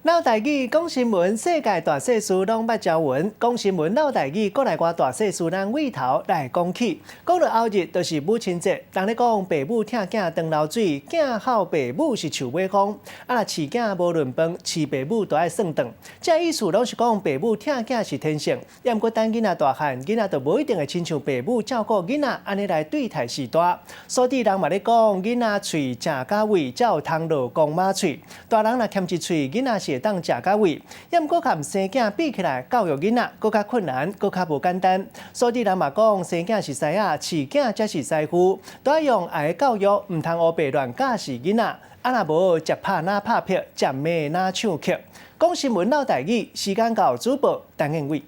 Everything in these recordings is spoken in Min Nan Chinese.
嘮台語講新聞，世界大細事攏捌招聞。講新聞嘮台語，國內外大細事，咱對頭來講起。講到後日，就是母親節。人咧講，爸母疼囝當流水，囝孝爸母是樹尾風。啊，若飼囝無論飯，飼爸母都愛算頓。這意思攏是講爸母疼囝是天性。猶毋過等囡仔大漢，囡仔就無一定會親像爸母照顧囡仔按呢來對待序大。所以人嘛咧講，囡仔喙食甲胃，才有通落公媽喙。大人若欠一喙，囡仔是會當食甲胃。猶毋過共生囝比起來，教育囡仔閣較困難，閣較無簡單。所以人嘛講，生囝是師仔，飼囝才是師傅。都愛用愛教育，毋通烏白亂教示囡仔。啊，若無食拍若拍劈，食罵若唱曲。講新聞嘮台語，時間到，主播陳燕偉。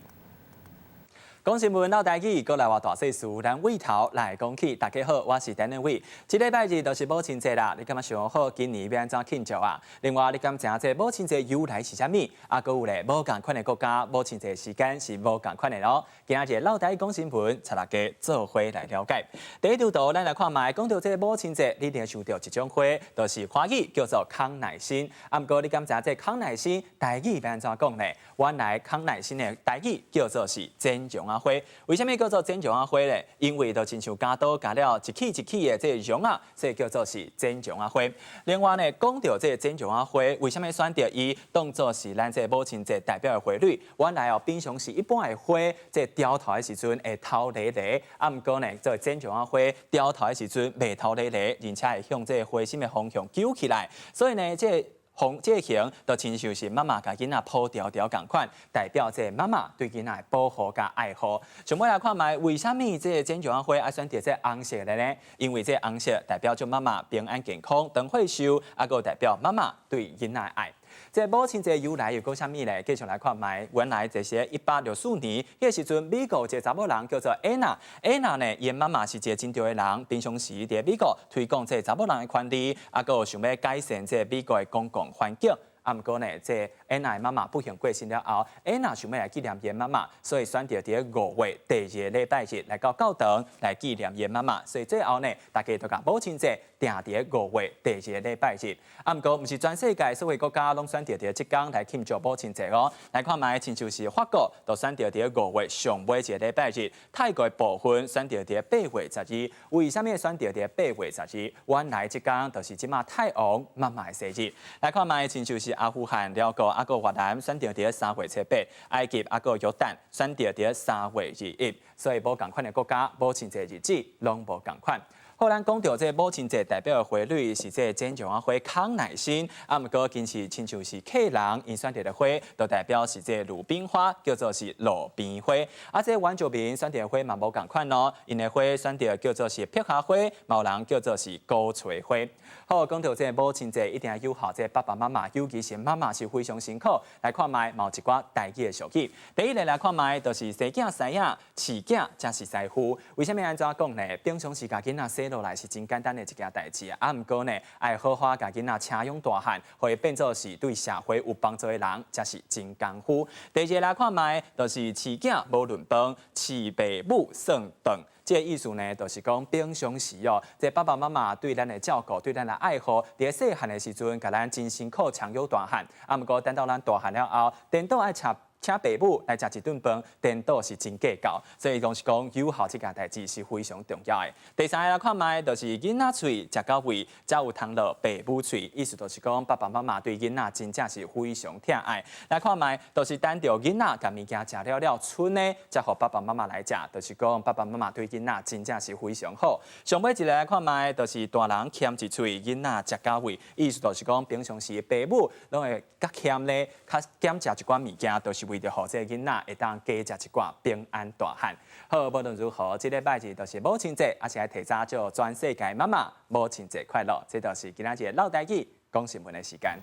講新聞嘮台語，國內外大細事，咱對頭來講起。大家好，我是陳燕偉。這禮拜日就是母親節啦，你感覺想好今年欲按怎慶祝啊？另外，你敢知影這母親節由來是啥物？啊，閣有咧，無仝款的國家母親節時間是無仝款的囉。今仔日嘮台語講新聞，帶大家做伙來了解。第一張圖，咱來看覓，講到這母親節，你一定會想著一種花，就是華語叫做康乃馨。啊，毋過你敢知影這康乃馨台語欲按怎講呢？原來康乃馨的台語叫做是剪絨仔花。為啥物叫做剪絨仔花咧？因為就親像剪刀鉸了一起一起的這個絨仔，所以叫做是剪絨仔花。另外呢，講著這個剪絨仔花，為啥物選擇伊當做是咱這個母親節代表的花蕊？原來哦，平常時一般的花，這個凋頭的時陣會頭犁犁，啊，毋過呢，這個剪絨仔花凋頭的時陣袂頭犁犁，而且會向這個花心的方向揪起來，所以呢，這個紅這個形就親像是媽媽共囡仔抱牢牢仝款，代表這個媽媽對囡仔的保護佮愛護。上尾來看覓，為啥物這個剪絨仔花愛選擇這個紅色的呢？因為這個紅色代表著媽媽平安健康、長歲壽，啊，閣代表媽媽對囡仔的愛。這母親節由來又閣啥物咧？繼續來看覓，原來這是1864年，彼個時陣，美國一个查某人叫做安娜。安娜呢，伊媽媽是一个真著的人，平常時佇美國推廣這個查某人的權利，啊，閣有想欲改善這個美國的公共環境。啊，毋過呢，這安娜的媽媽不幸過身了後，安娜想欲來紀念伊的媽媽，所以選擇佇5月第二个禮拜日來到教堂來紀念伊的媽媽。所以最後呢，大家就共母親節定佇五月第二个禮拜日。啊，毋過毋是全世界所有國家攏選擇佇這工來慶祝母親節哦。來看覓，親像是法國，就選擇佇五月上尾一个禮拜日；泰國部分選擇佇8月12。為啥物選擇佇八月十二？原來這工就是這馬泰王媽媽的生日。來看覓，親像是阿富汗、寮國、啊閣越南選擇佇3月7、埃及啊閣約旦選擇佇3月21，所以無仝款的國家母親節日子攏無仝款。好，咱講著這母親節代表的花蕊是這個剪絨仔花康乃馨，啊，毋過今次親像是客人𪜶選擇的花，就代表是這個魯冰花，叫做是路邊花。啊，這個原住民選擇的花嘛無仝款哦，𪜶的花選擇叫做是百合花，嘛有人叫做是鼓槌花。好，講著這個母親節一定要有孝這個爸爸媽媽，尤其是媽媽是非常辛苦。來看覓，嘛有一寡台語的俗語。第一個來看覓，就是生囝師仔，飼囝才是師傅。為啥物按怎講呢？平常時共囡仔生落來是真簡單的一件代誌啊，毋過呢，愛好好共囡仔請養大漢，予伊變做是對社會有幫助的人，才是真功夫。第二個來看覓，就是飼囝無論飯，飼爸母算頓。這個意思呢，就是講平常時哦，這爸爸媽媽對咱的照顧，對咱的愛護，佇細漢的時陣，共咱真辛苦請養大漢。啊，毋過等到咱大漢了後，顛倒愛請爸母來食一頓飯，顛倒是真計較，所以講是講有孝這件代誌是非常重要的。第三個來看覓，就是囡仔喙食到胃，才有通落爸母喙，意思就是講爸爸媽媽對囡仔真正是非常疼愛。來看覓，就是等著囡仔共物件食了了，賰的才予爸爸媽媽來食，就是講爸爸媽媽對囡仔真正是非常好。上尾一個來看覓，就是大人儉一喙，囡仔食到胃，意思就是講平常時爸母攏會較儉咧，較減食一寡物件，就是為著予這個囡仔會當加食一寡平安大漢。好，無論如何，這禮拜日就是母親節，也是愛提早祝全世界媽媽母親節快樂。這就是今仔日嘮台語講新聞的時間。